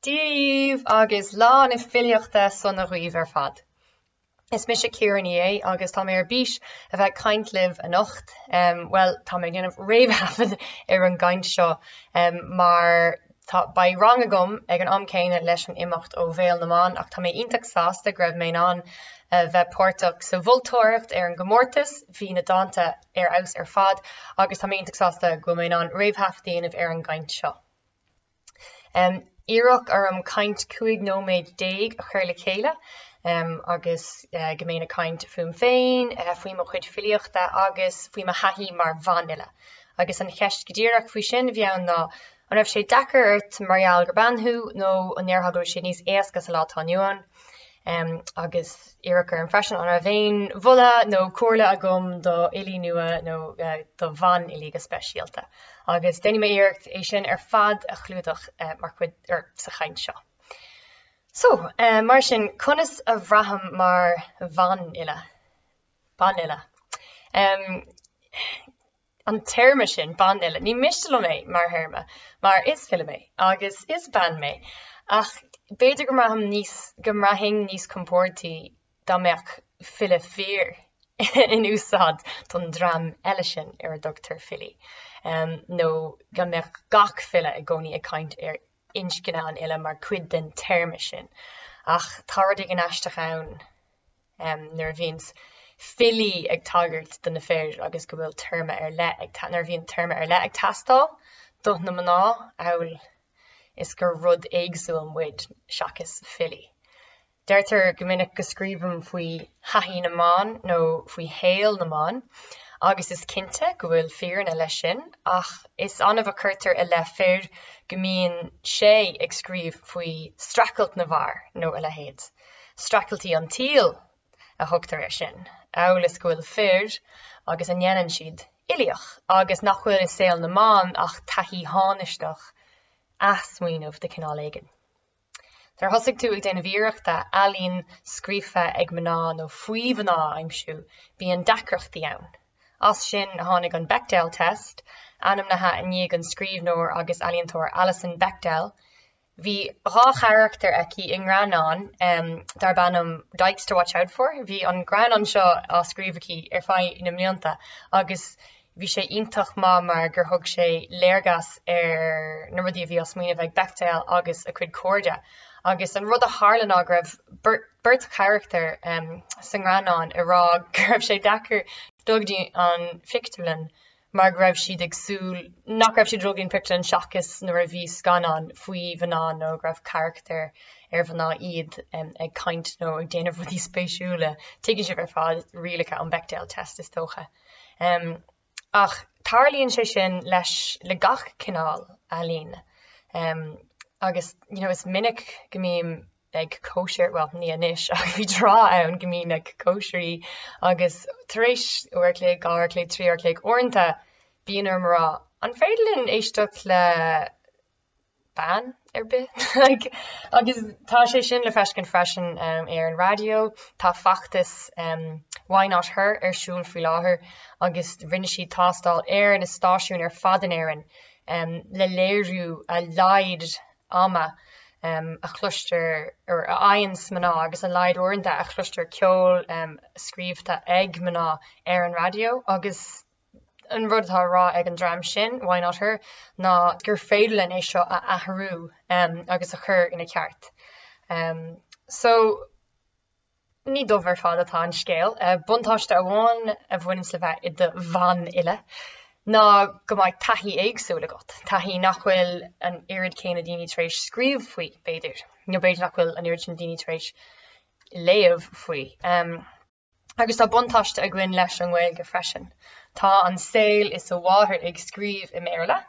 Dia dhaoibh agus Lá na Filíochta sona dhaoibh ar fad. Is mise Ciara Ní É agus tá mé ar bís a bheith ag caint libh anocht. Bhuel, tá mé ag déanamh réamhthaifead ar an gcaint seo mar tá, beidh rang agam ag an am céanna leis an imeacht ó Bhéal na mBan ach tá mé iontach sásta go raibh mé in ann a bheith páirteach sa mholtóireacht ar an gcomórtas, bhí na dánta ar fheabhas ar fad agus tá mé iontach sásta go bhfuil mé in ann réamhthaifead a dhéanamh ar an gcaint seo. Iarradh orm caint 15 nóiméad a chur le chéile agus go mbeinn ag caint fúm féin, faoi mo chuid filíochta agus faoi mo thaithí mar bhanfhile. Agus an cheist go díreach faoi sin a bhí ann ná, an raibh sé deacair ort mar gheall gur bean thú nó an ndéarfá go bhfuil sé níos éasca sa lá atá inniu ann? Agus iarradh orm freisin an raibh aon mholadh nó comhairle agam do fhilí nua nó do bhanfhilí go speisialta. Agus déanfaidh mé iarracht é sin ar fad a chlúdach mar chuid, or sa chaint seo. So, mar sin, conas a bhraithim mar bhanfhile? Banfhile. An téarma sin, banfhile, ní miste liom é mar théarma, mar is file mé agus is bean mé, ach b'fhéidir go mbraithim níos, go mbraithfinn níos compórdaí dá mbeadh file fir in úsáid don dream eile sin ar a dtugtar filí, nó go mbeadh gach file i gcónaí ag caint ar inscne an fhile mar chuid den téarma sin. Ach tá rud éigin aisteach ann. nuair a bhíonns filí ag tagairt do na fir agus go bhfuil téarma ar leith ag, nuair a bhíonn téarma ar leith ag teastáil do na mná, amhail is gur rud éagsúil muid seachas filí. Deirtear go minic go scríobhaim faoi thaithí na mban nó faoi shaol na mban agus is cinnte go bhfuil fírinne leis sin ach is annamh a cuirtear i leith fir go mbíonn sé ag scríobh faoi streachailt na bhfear nó a leithéid. Streachailtí an tsaoil a thugtar air sin, amhail is go bhfuil fir agus a ndéanann siad uilíoch, agus nach bhfuil i saol na mban ach taithí thánaisteach, athsmaoineamh de chineál éigin. Nuair a thosaigh tú ag déanamh iarrachta ealaín scríofa ag mná nó faoi mhná a aimsiú, bíonn deacrachtaí ann. As sin a tháinig an Bechdel Test, ainmnithe i ndiaidh an scríbhneoir agus ealaíontóir Alison Bechdel, Bhí 2 charachtar aici i ngreannán darb ainm Dykes to Watch Out For. Bhí an greannán seo á scríobh aici ar feadh na mblianta agus bhí sé iontach maith mar gur thug sé léargas ar na rudaí a bhí á smaoineamh ag Bechdel agus a cuid cairde. Agus an rud a tharla ná go raibh beirt charachtar sa ngreannán ag rá go raibh sé deacair dul go dtí an phictiúrlann mar go raibh siad ag súil nach raibh siad ag dul go dtí an phictiúrlann seachas nuair a bhí scannán faoi mhná nó go raibh carachtair ar mhná iad ag caint nó ag déanamh rudaí spéisiúla. Tuigeann sibh ar fad rialacha an Bechdel Test is dócha. Ach tarlaíonn sé sin leis le gach cineál ealaíne agus you know is minic go mbím ag cóisir, bhuel, ní anois, ach bhí tráth ann go mbínn ag cóisirí agus tar éis uair a chloig, 2 uair a chloig, 3 uair a chloig, uaireanta bíonn orm a rá, an féidir linn éisteacht le bean ar bith? Like, agus tá sé sin le feiscint freisin ar an raidió, tá feachtas Why Not Her ar siúl faoi láthair agus rinne siad tástáil ar na stáisiúin ar fad in Éirinn le léiriú a laghad ama a chloistear or a fhaigheanns mná agus a laghad uaireanta a chloistear ceol scríobhta ag mná ar an raidió agus an rud atá á rá ag an dream sin, Why Not Her, ná gur féidir linn é seo a athrú agus a chur ina cheart. So. Ní dubh ar fad atá an scéal. Buntáiste amháin a bhaineanns le bheith i do bhanfhile ná go mbeidh taithí éagsúil agat, taithí nach bhfuil an oiread céanna daoine tar éis scríobh faoi, b'fhéidir, nó b'fhéidir nach bhfuil an oiread sin daoine tar éis léamh faoi. Agus tá buntáiste againn leis an nGaeilge freisin. Tá an saol is a mháthair ag scríobh i mBéarla.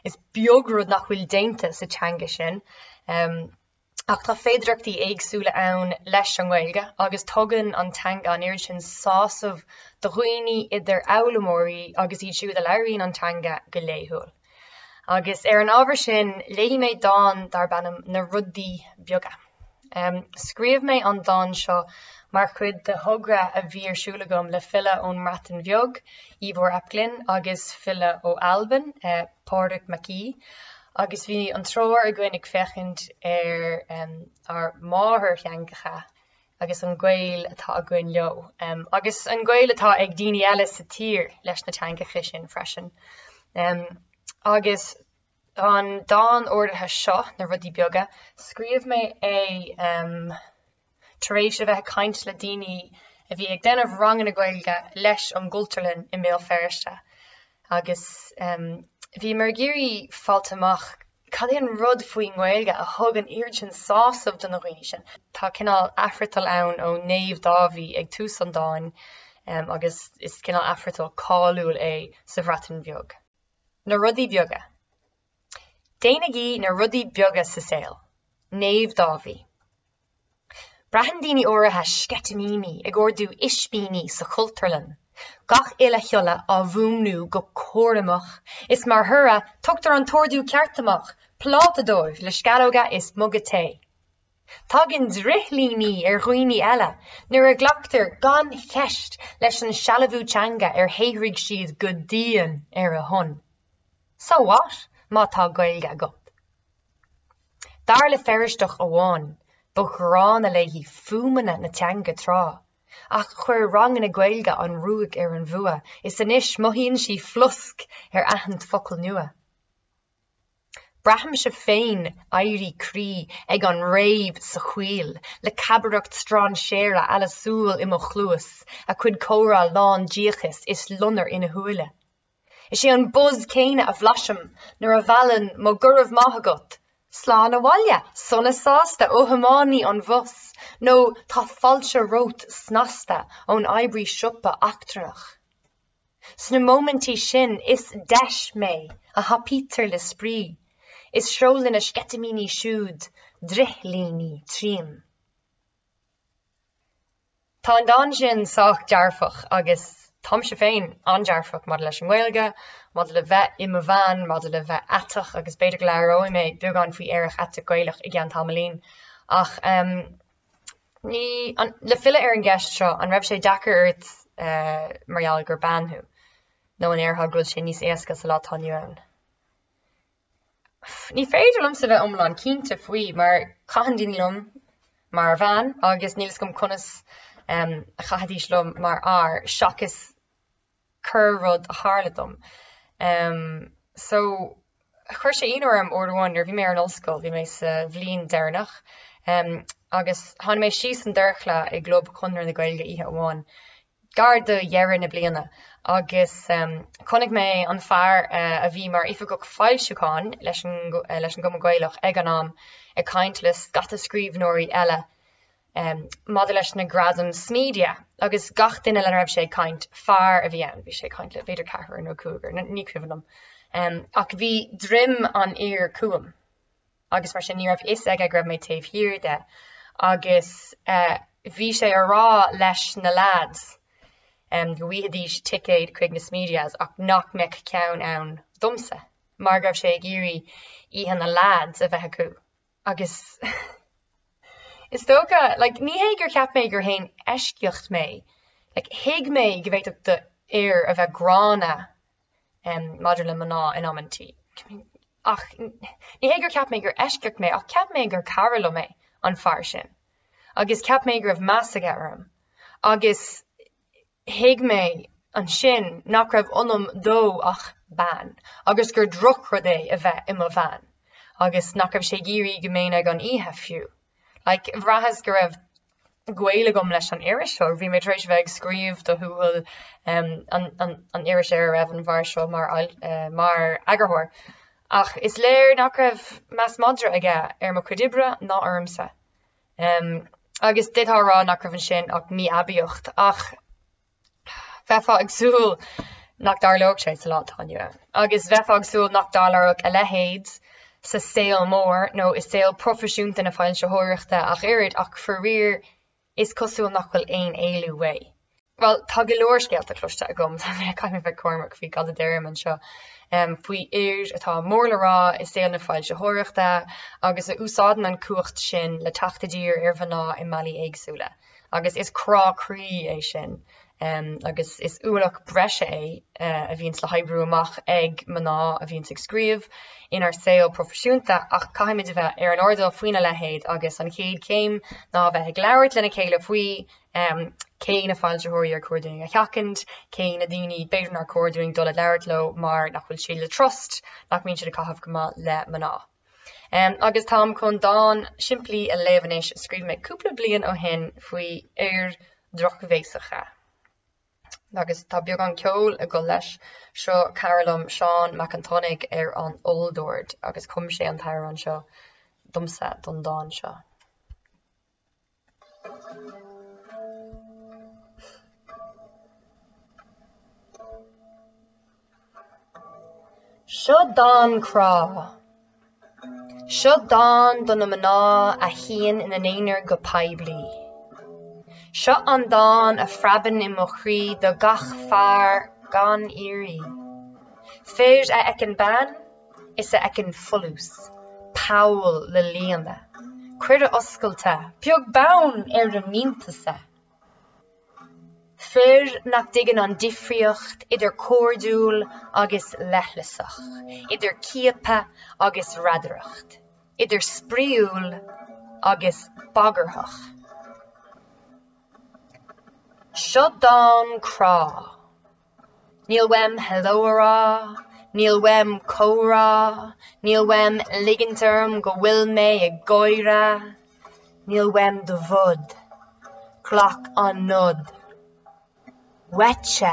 Is beag rud nach bhfuil déanta sa teanga sin. Ach tá féidearthachtaí éagsúla ann leis an nGaeilge agus tugann an teanga an oiread sin sásamh do dhaoine, idir fhoghlaimeoirí agus iad siúd a labhraíonn an teanga go laethúil. Agus ar an ábhar sin, léifidh mé dán darb ainm 'Na Rudaí Beaga'. Scríobh mé an dán seo mar chuid de thogra a bhí ar siúl agam le file ón mBreatain Bheag, Ifor ap Glyn, agus file ó Albain, Pàdraig Mac Aoidh. Agus bhí an triúr againn ag féachaint ar ár máthairtheangacha agus an gaol atá againn leo, agus an gaol atá ag daoine eile sa tír leis na teangacha sin freisin. Agus an dán áirithe seo, Na Rudaí Beaga, scríobh mé é tar éis a bheith ag caint le daoine a bhí ag déanamh ranganna Gaeilge leis an gCultúrlann i mBéal Feirste agus bhíomar ag iarraidh fáilt amach cad é an rud faoin nGaeilge a thug an oiread sin sásaimh do na dhaoine sin. Tá cineál athfhriotal ann ó Naomh Dáibhí ag tús an dáin agus is cineál athfhriotal cáiliúil é sa Bhreatain Bheag. Na rudaí beaga. Déanaigí na rudaí beaga sa saol. Naomh Dáibhí. Braitheann daoine áirithe sceitimíní ag ordú ispíní sa Chultúrlann, gach uile shiolla á bhfuaimniú go cúramach, is mar thoradh tugtar an t-ordú ceart amach, pláta dóibh le sceallóga is muga tae. Tagann drithlíní ar dhaoine eile nuair a ghlactar gan cheist leis an sealbhú teanga ar shaothraigh siad go dian ar a shon. So what má tá Gaeilge agat? Dar le Feirsteach amháin, ba ghránna léi fuaimeanna na teanga tráth, ach chuir ranganna Gaeilge an ruaig ar an bhfuath is anois mothaíonn sí flosc ar aithint focal nua. Braithimse féin éirí croí ag an rave sa choill, le cabaireacht strainséara à la súil i mo chluas, a cuid comhrá lán díocais is loinnir ina shúile. Is é an buzz céanna a bhlaisim nuair a mheallann mo 'go raibh maith agat, slán abhaile' sona sásta ó thiománaí an bhus nó 'tá fáilte romhat' snasta ón oibrí siopa eachtrannach. Sna móimintí sin is deis mé a thapaítear le spraoi is seolann na sceitimíní siúd drithlíní tríom. Tá an dán sin sách dearfach agus táimse féin an-dearfach maidir leis an nGaeilge, maidir le bheith i mo bhean, maidir le bheith aiteach agus b'fhéidir go labhróidh mé beagán faoi aerach aiteach Gaelach i gceann tamaillín. Ach ní, an, le filleadh ar an gceist seo, an raibh sé deacair ort mar gheall gur bean thú? Nó an ndéarfá go bhfuil sé níos éasca sa lá atá inniu ann? Ní féidir liomsa bheith iomlán cinnte faoi mar caitheann daoine liom mar bhean agus níl fhios agam conas a chaithfidís liom mar fhear seachas corr-rud a tharla dom. So chuir sé ionadh orm uair amháin nuair a bhí mé ar an ollscoil, bhí mé sa bhliain deireanach agus tháinig mé síos an dorchla i gClub Chonradh na Gaeilge oíche amháin gar do dheireadh na bliana agus chonaic mé an fear a bhí mar oifigeach foilsiúcháin leis an leis an gCumann Gaelach ag an am ag caint le scata scríbhneoirí eile maidir leis na gradaim Smedia agus gach duine lena raibh sé ag caint, fear a bhí ann, bhí sé ag caint le b'fhéidir ceathrar nó cúigear, ní cuimhin liom, ach bhí droim an fhir chugam. agus mar sin ní raibh fhios aige go raibh mé taobh thiar de agus bhí sé a rá leis na lads go bhfaighidís ticéad chuig na Smedias ach nach mbeadh ceann ann domsa mar go raibh sé ag iarraidh oíche na lads a bheith acu agus is dócha like ní hé gur cheap mé gur haon eisceacht mé like thuig mé go bhféadfadh d'fhir a bheith gránna maidir le mná in amantaí. Ach ní hé gur cheap mé gur eisceacht mé, ach cheap mé gur cara liom é, an fear sin. Agus cheap mé go raibh meas aige orm. Agus thuig mé ansin nach raibh ionam dó ach bean, agus gur drochrud é a bheith i mo bhean, agus nach raibh sé ag iarraidh go mbeinn ag an oíche fiú. Like, bhraitheas go raibh gaol agam leis an iris seo. Bhí mé tar éis a bheith ag scríobh do Thuathal, an iris ar a raibh an fear seo mar mar eagarthóir. Ach is léir nach raibh meas madra aige ar mo chuid oibre ná ormsa. Agus d'fhéadfá a rá nach raibh ansin ach mí-aibíocht, ach Bheifeá ag súil nach dtarlódh sé sa lá atá inniu ann. Agus bheifeá ag súil nach dtarlódh a leithéid sa saol mór nó i saol proifisiúnta na foilsitheoireachta ach oiread, ach faraor is cosúil nach bhfuil aon éalú uaidh. Bhuel, tá go leor scéalta cloiste agam, caithfidh mé bheith cúramach faoi cad a deirim anseo, faoi fhir atá mór le rá i saol na foilsitheoireachta agus a úsáideann an cumhacht sin le teacht i dtír ar mhná i mbealaí éagsúla. Agus is crá croí é sin. Agus is ualach breise é a bhíonns le hoibriú amach ag mná a bhíonns ag scríobh inár saol proifisiúnta ach caithfimid a bheith ar an airdeall faoina leithéid agus an chéad chéim ná a bheith ag labhairt lena chéile faoi cé na foilsitheoirí ar chóir dúinn a sheachaint, cé na daoine b'fhéidir nár chóir dúinn dul ag labhairt leo mar nach bhfuil siad le trust, nach mbíonn siad ag caitheamh go maith le mná. Agus táim chun dán simplí a léamh anois a scríobh mé cúpla bliain ó shin faoi fhir dhrochbhéasacha. Agus tá beagán ceoil ag dul leis. Seo cara liom Seán Mac an tSionnaigh ar an olldord agus chum sé an t-amhrán seo domsa don dán seo. Seo dán crá. Seo dán do na mná a shuíonn ina n-aonar go poiblí. Seo an dán a phreabann i mo chroí do gach fear gan iarraidh. Fir a fheiceann bean is a fheiceann folús, poll le líonadh, cuireadh oscailte, beag beann ar a mianta-sa. Fir nach dtuigeann an difríocht idir cairdiúil agus leithleasach, idir ciapadh agus radaireacht, idir spraíúil agus bagarthach. Seo dán crá. Níl uaim hello a rá, níl uaim comhrá, níl uaim ligint orm go bhfuil mé ag gáire, níl uaim do bhod, glac an nod. Uaitse,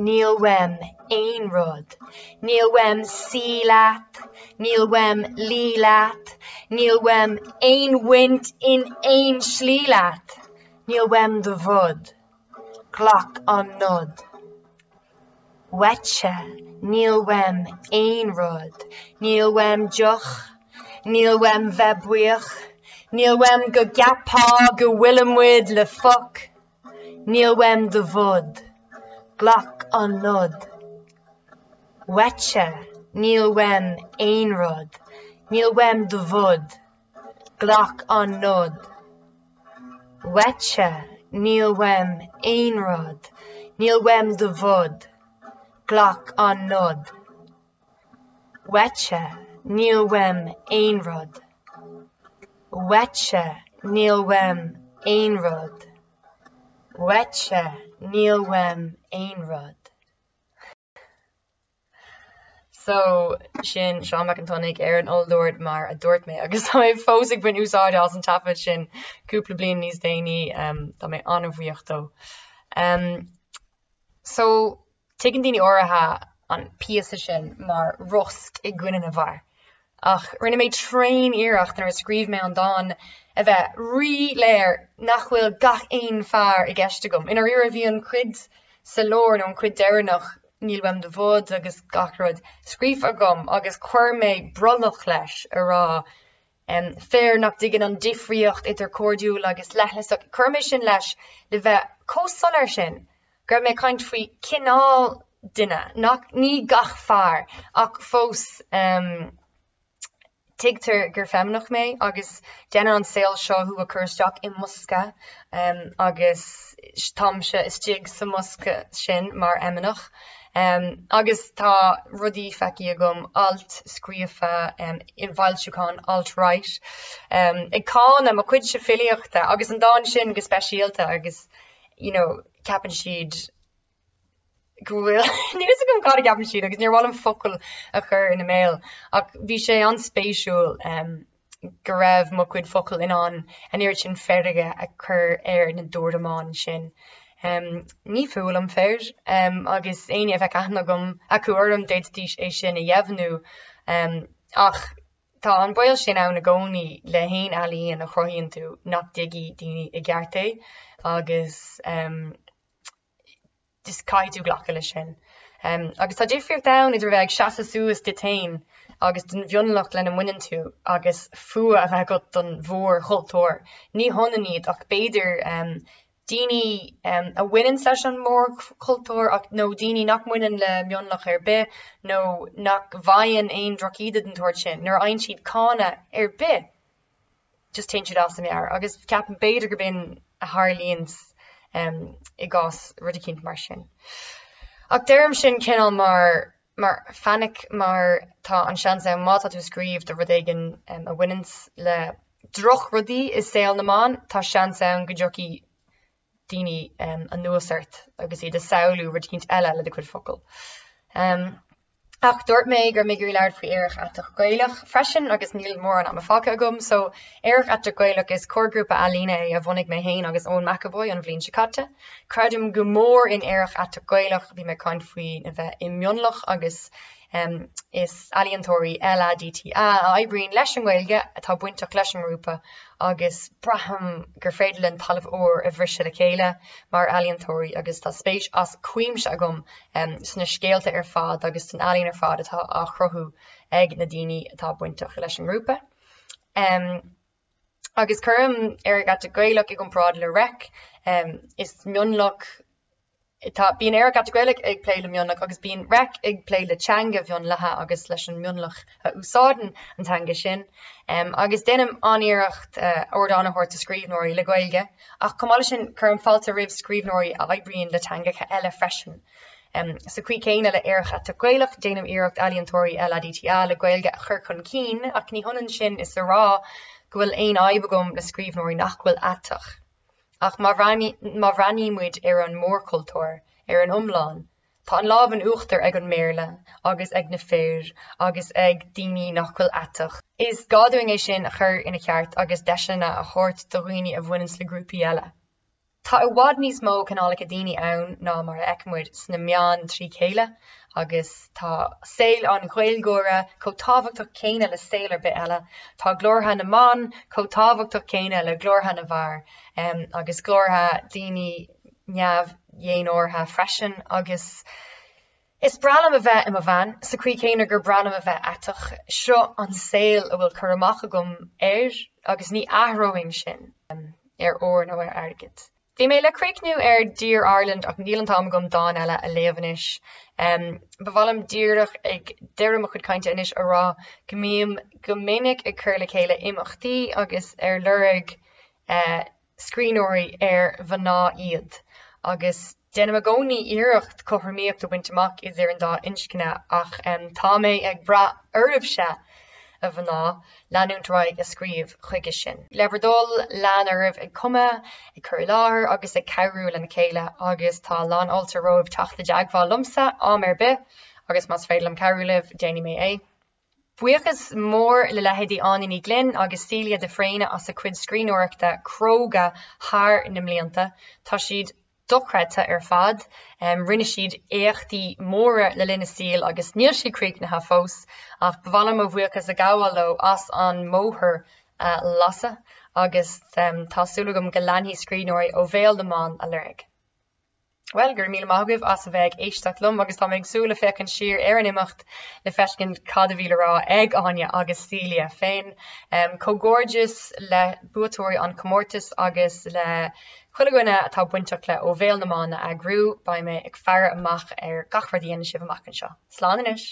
níl uaim aon rud, níl uaim suí leat, níl uaim luí leat, níl uaim aon bhaint in aon slí leat, níl uaim do bhod. Glac an nod. Uaitse, níl uaim aon rud, níl uaim deoch, níl uaim bheith buíoch, níl uaim go gceapfá go bhfuilimid le foc, níl uaim do bhod. Glac an nod. Uaitse, níl uaim aon rud, níl uaim do bhod. Glac an nod. Uaitse, níl uaim aon rud, níl uaim do bhod. Glac an nod. Uaitse, níl uaim aon rud. Uaitse, níl uaim aon rud. Uaitse, níl uaim aon rud. So, sin Seán Mac an tSionnaigh ar an olldord mar a dúirt mé agus tá mé fós ag baint úsáide as an taifead sin cúpla bliain níos déanaí, tá mé an-bhuíoch dó. So, tuigeann daoine áirithe an píosa sin mar rosc i gcoinne na bhfear. Ach rinne mé tréan-iarracht nuair a scríobh mé an dán a bheith rí-léir nach bhfuil gach aon fear i gceist agam. I ndáiríre bhí an chuid sa lár nó an chuid deireanach, níl uaim do bhod agus gach rud, scríofa agam agus chuir mé brollach leis a rá fir nach dtuigeann an difríocht idir cairdiúil agus leithleasach. Chuir mé sin leis le bheith chomh soiléir sin go raibh mé ag caint faoi chineál duine, nach, ní gach fear, ach fós tuigtear gur feimineach mé agus déanann an saol seo thú a chur isteach i mbosca agus táimse istigh sa mbosca sin mar fheimineach. Agus tá rudaí feicthe agam, ailt scríofa i bhfoilseacháin alt-right ag cáineadh mo chuidse filíochta agus an dán sin go speisialta agus you know, ceapann siad go bhfuil, níl fhios agam cad a cheapann siad agus níor mhaith liom focal a chur ina mbéal ach bhí sé an-spéisiúil go raibh mo chuid focal in ann an oiread sin feirge a chur ar na dúramáin sin. Ní fuath liom fir agus éinne a bheadh aithne agam acu orm d'fhéadfaidís é sin a dheimhniú ach Tá an baol sin ann i gcónaí le haon ealaíon a chruthaíonn tú nach dtuigfidh daoine i gceart é agus just caithfidh tú glacadh leis sin. Agus tá difríocht ann idir a bheith ag seasamh suas duit féin agus don mhionlach lena mbaineann tú agus fuath a bheith agat don mhórchultúr. Ní hionann iad ach b'fhéidir daoine a bhaineanns leis an mórchultúr ach nó daoine nach mbaineann le mionlach ar bith nó nach bhfaigheann aon drochíde den tsórt sin, nuair a fhaigheann siad cáineadh ar bith just téann siad as a meabhair agus ceapaim b'fhéidir gurb in a tharlaíonns. I gcás rud eicínt mar sin. Ach deirim sin cineál mar mar fainic mar tá an seans ann má tá tú ag scríobh do rud éigin a bhaineanns le drochrudaí i saol na mban, tá seans ann go dtiocfaidh daoine anuas ort agus iad ag samhlú rud eicínt eile le do chuid focal. Ach dúirt mé go raibh mé ag iarraidh labhairt faoi Aerach Aiteach Gaelach freisin agus níl mórán ama fágtha agam. So, Aerach Aiteach Gaelach, is comharghrúpa ealaíne é a bhunaigh mé féin agus Eoin McEvoy an bhliain seo caite. Creidim go mór in Aerach Aiteach Gaelach, bhí mé ag caint faoi a bheith i mionlach agus is ealaíontóirí LADTA a oibríonn leis an nGaeilge atá bainteach leis an ngrúpa agus braithim gur féidir linn talamh úr a bhriseadh le chéile mar ealaíontóirí agus tá spéis as cuimse agam sna scéalta ar fad agus san ealaín ar fad atá á chruthú ag na daoine atá bainteach leis an ngrúpa. Agus cuirim Aerach Aiteach Gaelach i gcomparáid le Reic. Is mionlach tá, bíonn Aerach Aiteach Gaelach ag plé le mionlach agus bíonn Reic ag plé le teanga mhionlaithe agus leis an mionlach a úsáideann an teanga sin. Agus déanaim an-iarracht ardán a thabhairt do scríbhneoirí le Gaeilge ach chomh maith leis sin cuirim fáilte roimh scríbhneoirí a oibríonn le teangacha eile freisin. Sa chaoi chéanna le Aerach Aiteach Gaelach, déanaim iarracht ealaíontóirí LADTA le Gaeilge a chur chun cinn ach ní hionann sin is a rá go bhfuil aon fhadhb agam le scríbhneoirí nach bhfuil aiteach. Ach má bhreathnaímid ar an mórchultúr ar an iomlán, tá an lámh in uachtar ag an mBéarla agus ag na fir agus ag daoine nach bhfuil aiteach. Is gá dúinn é sin a chur ina cheart agus deiseanna a thabhairt do dhaoine a bhaineanns le grúpaí eile. Tá i bhfad níos mó cineálacha daoine ann ná mar a fheicimid sna meáin trí chéile agus tá saol an Ghaeilgeora chomh tábhachtach céanna le saol ar bith eile. Tá glórtha na mban chomh tábhachtach céanna le glórtha na bhfear agus glórtha daoine neamh-dhénártha freisin agus Is breá liom a bheith i mo bhean, sa chaoi chéanna gur breá liom a bheith aiteach. Seo an saol a bhfuil cur amach agam air agus ní athróinn sin ar ór nó ar airgead. Bhí mé le críochnú ar Dear Ireland ach níl an t-am agam dán eile a léamh anois. Ba mhaith liom díreach ag deireadh mo chuid cainte anois a rá go mbím go minic ag cur le chéile imeachtaí agus ar lorg scríbhneoirí ar mhná iad agus déanaim i gcónaí iarracht cothromaíocht a bhaint amach idir an dá inscne ach tá mé ag brath oraibhse, a mhná, leanúint ar aghaidh ag scríobh chuige sin. Le bhur dtoil, lean oraibh ag cumadh, ag cur i láthair agus ag cabhrú lena chéile agus tá lánfháilte romhaibh teacht i dteagmháil liomsa am ar bith agus más féidir liom cabhrú libh, déanfaidh mé é. Buíochas mór le leithéidí Áine Ní Ghlinn agus Celia de Fréine as a cuid scríbhneoireachta cróga thar na mblianta. Tá siad dochreidte ar fad. Rinne siad éachtaí móra le linn a saoil agus níl siad críochnaithe fós ach ba mhaith liom mo bhuíochas a ghabháil leo as an mbóthar a lasadh agus tá súil agam go leanfaidh scríbhneoirí ó bhéal na mban a lorg. Bhuel, go raibh míle maith agaibh as a bheith ag éisteacht liom agus tá mé ag súil le féachaint siar ar an imeacht le feiscint cad a bhí le rá ag Áine agus Celia féin. Comhghairdeas le buaiteoirí an chomórtais agus le chuile dhuine atá bainteach le Ó Bhéal na mBan a eagrú. Beidh mé ag faire amach ar gach rud a dhéanann sibh amach anseo. Slán anois!